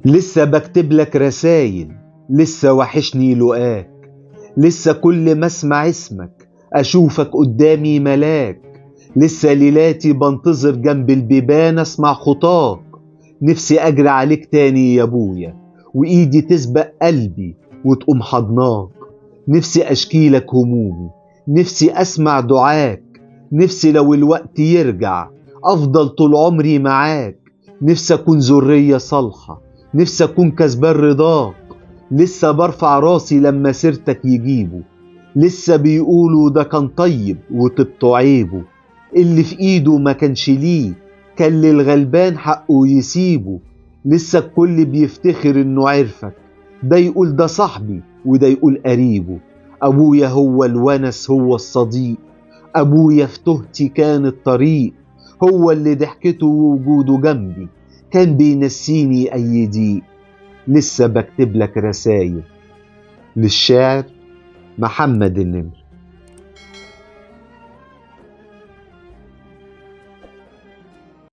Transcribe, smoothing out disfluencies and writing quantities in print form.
لسه بكتب لك رسايل، لسه وحشني لقاك، لسه كل ما اسمع اسمك اشوفك قدامي ملاك، لسه ليلاتي بنتظر جنب البيبان اسمع خطاك، نفسي اجري عليك تاني يا ابويا وايدي تسبق قلبي وتقوم حضناك، نفسي اشكيلك همومي، نفسي اسمع دعاك، نفسي لو الوقت يرجع افضل طول عمري معاك، نفسي اكون ذرية صالحة، نفسي اكون كسبان رضاك، لسه برفع راسي لما سيرتك يجيبه، لسه بيقولوا ده كان طيب وطبته عيبه، اللي في ايده ما كانش ليه كان للغلبان حقه يسيبه، لسه الكل بيفتخر انه عرفك، ده يقول ده صاحبي وده يقول قريبه، ابويا هو الونس هو الصديق، ابويا في تهتي كان الطريق، هو اللي ضحكته ووجوده جنبي كان بينسيني اي ضيق. لسه بكتب لك رسايل. للشاعر محمد النمر.